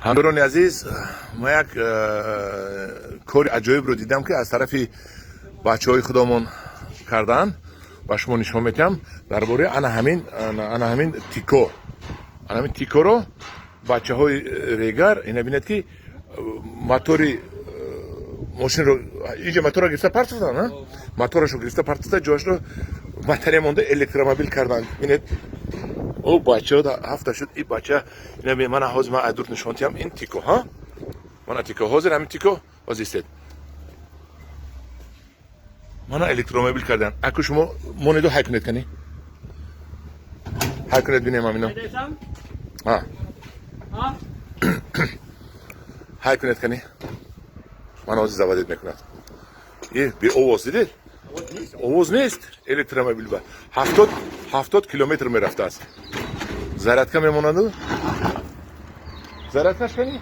Ҳамдорони азиз, ма як кори аҷоибро дидам, ки аз тарафи бачаҳои худомон кардаанд, ба шумо нишон медиҳам. Дар бораи ана ҳамин Тико, ана ҳамин Тикоро бачаҳои Регар, ина бинед, ки мотори мошинро инҷа, моторро гирифта партофтан, моторашро гирифта партофта, ҷояшро батарея монда, электромобил карданд. Бинед, о, бачаҳо ҳафта шуд. И бача ина, мана ҳозир ман аз дур нишон диҳам. Ин Тико, ҳа, мана Тико, ҳозир ҳамин Тико ҳозир истед, мана электромобил кардан. Аку шумо монеду, ҳай кунед, кани, ҳай кунед, бинем ҳамино. Ҳа, ҳай кунед, кани, мана ҳозир заводить мекунад. Е, беовоз, дидед, овоз нест. Электромобил ба 70 километр мерафтааст. Зарядка мемонаду, зарядкаш кани?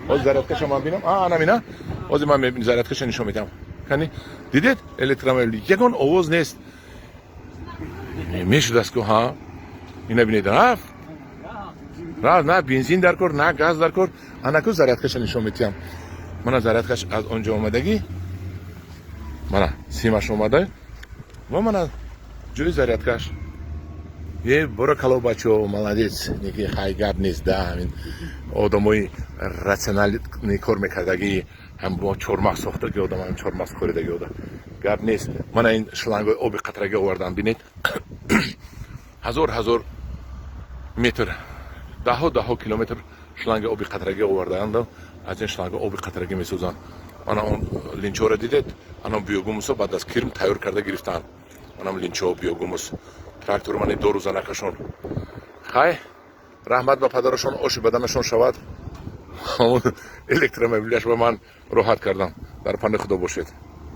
Ҳозир зарядкаша ман бинам. А, ана мина, ҳозир ман зарядкаша нишон медиҳам. Кани, дидед, электромобил, ягон овоз нест. Мешудааст ку, ҳа, ина бинед, рафт, рафт. На бензин дар кор, на газ дар кор. Анаку зарядкаша нишон медиҳам. Мана зарядкаш аз он ҷо омадагӣ, мана симаш омада ва мана ҷои зарядкаш. Е, боракало, бачаҳо, молодец. Неки хай, гап нест да, ҳамин одамои рациональный кор мекардагӣ, ҳам бо чормағз сохтаги одам, ҳам чормағз коридаги одам, гап нест. Мана ин шлангои оби қатрагӣ овардан, бинед, ҳазор ҳазор метр, даҳо даҳо километр шланги оби қатрагӣ овардаанд. Аз ин шланга оби қатрагӣ месозанд. Ана он линчоро дидед, ана биогумусо баъд аз кирм тайёр карда гирифтаанд. Манам линчо, биогумус, трактор, мани дору занакашон. Хай, раҳмат ба падарашон, оши баданашон шавад. Электромобиляш ба ман роҳат кардам. Дар паноҳи Худо бошед.